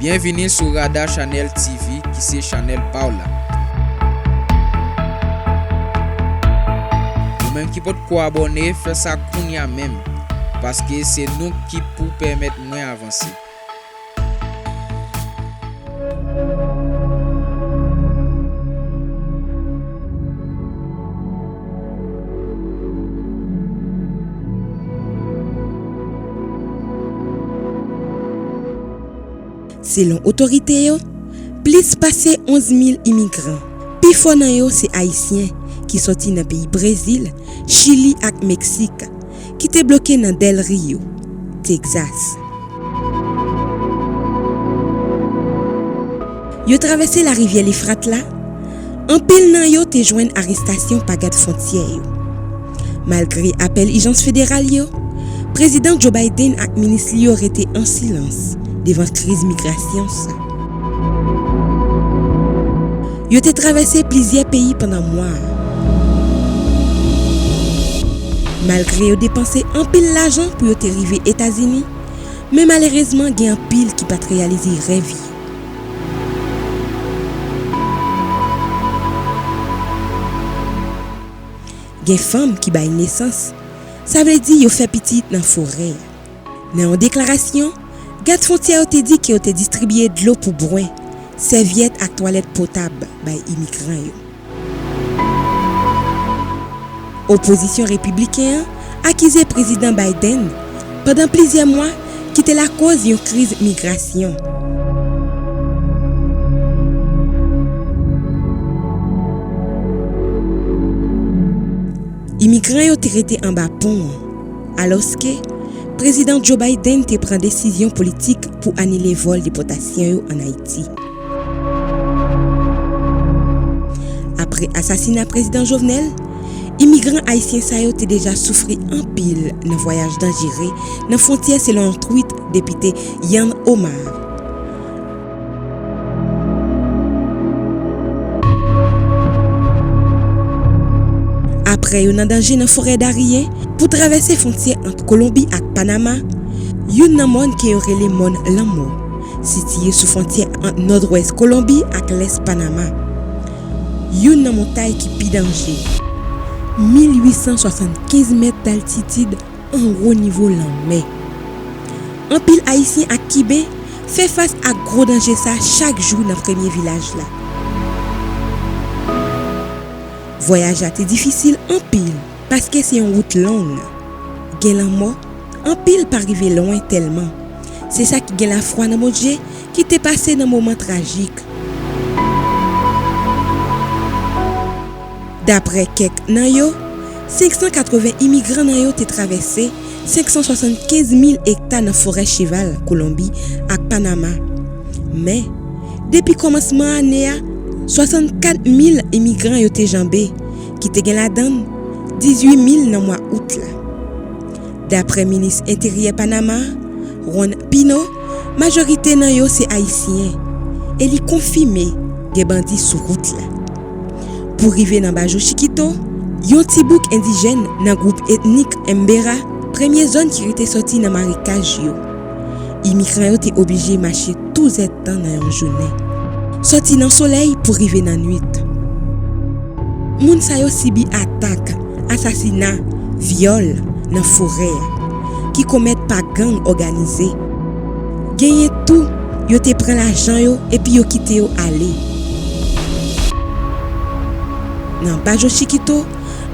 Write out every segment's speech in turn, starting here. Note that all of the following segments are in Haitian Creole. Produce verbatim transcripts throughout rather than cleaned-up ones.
Byenvini sou Rada Chanèl T V, ki se chanèl pa w la. Ou menm ki potko abòne, fè sa kounye a menm, paske se nou ki pou pèmèt mwen avanse. Selon otorite yo, plis pase onz mil imigran, pifò nan yo se Ayisyen, ki soti nan peyi Brezil, Chili ak Meksik, ki te bloke nan Del Rio, Texas. Yo travèse larivyè Lefrat la, anpil nan yo te jwenn arestasyon pa gad fwontyè yo. Malgre apèl ijans federal yo, Prezidan Joe Biden ak minis li yo rete an silans devan kriz migrasyon sa. Yo te travèse plizyè peyi pandan mwa. Malgre yo depanse anpil lajan pou yo te rive Etazini, men malerezman gen anpil ki pa t reyalize rèv yo. Gen fanm ki bay nesans, sa vle di yo fè pitit nan forè a. Nan yon deklarasyon, gad fwontyè yo te di ke yo te distribiye dlo pou bwè, sèvyèt ak twalèt potab bay imigran yo. Opozisyon repibliken an akize Prezidan Biden pandan plizyè mwa ki te lakoz yon kriz migrasyon. Imigran yo te rete anba pon an, alòske Prezidan Joe Biden te pran desizyon politik pou anile vòl depòtasyon yo ann Ayiti. Apre asasina Prezidan Jovenel, imigran ayisyen sa yo te deja soufri anpil nan vwayaj danjere nan fwontyè, selon yon tweet depite Yann Omar. Apre yo nan danje nan forè Darien pou travèse fwontyè ant Kolonbi ak Panama, youn nan mòn ke yo rele Mòn Lanmò, sitiye sou fwontyè ant nòdwès Kolonbi ak lès Panama. Youn nan montay ki pi danje, mil uit san swasannkenz mèt daltitid anwo nivo lanmè. Anpil Ayisyen ak Kiben fè fas ak gwo danje sa chak jou nan premye vilaj la. Vwayaj la te difisil anpil, paske se yon wout long. Gen lanmò, anpil pa rive lwen tèlman. Se sa ki gen lafwa nan Bondye ki te pase nan moman trajik. Daprè kèk nan yo, senk san katreven imigran nan yo te travèse senk san swasannkenz mil ekta nan forè Cheval, Kolonbi ak Panama. Men, depi kòmansman ane a, swasannkat mil imigran yo te janbe, ki te gen ladan l dizuit mil nan mwa out la. Daprè minis enteryè Panama, Juan Pino, majorite nan yo se Ayisyen, e li konfime gen bandi sou wout la. Pou rive nan Bajo Chikito, yon ti bouk endijèn nan gwoup etnik Embera, premye zòn ki rete soti nan marekaj yo. Imigran yo te oblije mache tou zèdtan nan yon jounen, soti nan solèy pou rive nan nwit. Moun sa yo sibi atak, asasina, vyòl nan forè a, ki komèt pa gang òganize. Genyen tou, yo te pran lajan yo epi yo kite yo ale. Nan Bajo Chikito,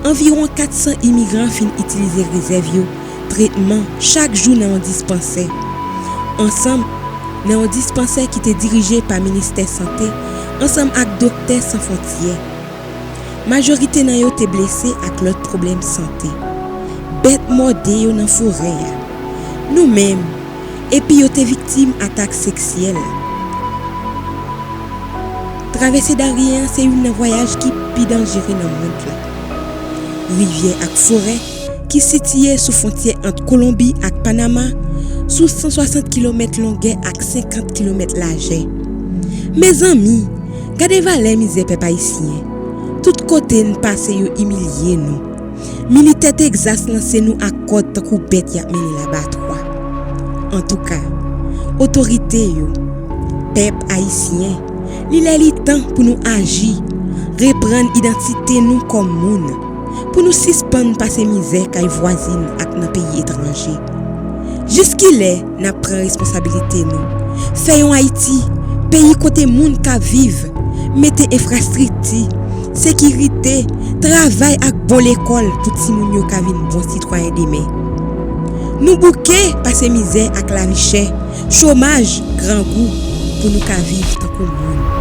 anviwon kat san imigran fin itilize rezèv yo, tretman chak jou nan yon dispansè. Ansanm, nan yon dispansè ki te dirije pa Ministè Sante, ansanm ak Doktè San Fwontyè. Majorite nan yo te blese ak lòt pwoblèm sante. Bèt mòde yo nan forè a. Nou menm, epi yo te viktim atak seksyèl. Travèse Darien an se youn nan vwayaj ki pi danjere nan mond la. Rivyè ak forè ki sitiye sou fwontyè ant Kolonbi ak Panama, sou san swasant kilomèt longè ak senkant kilomèt lajè. Mezanmi, gade valè mizè pèp ayisyen. Tout kote n pase, yo imilye nou. Militè Tegzas lanse nou ak kòd tankou bèt y ap mennen labatwa. Antouka, otorite yo, Pèp ayisyen, li lè li tan pou nou aji, reprann idantite nou kòm moun, pou nou sispann pase mizè kay vwazin ak nan peyi etranje. Jiskilè n ap pran responsabilite nou, fè yon Ayiti, peyi kote moun ka viv, mete enfrastrikti, sekirite, travay ak bon lekòl pou timoun yo ka vin bon sitwayen demen. Nou bouke pase mizè ak lavi chè, chomaj, grangou pou nou ka viv tankou moun.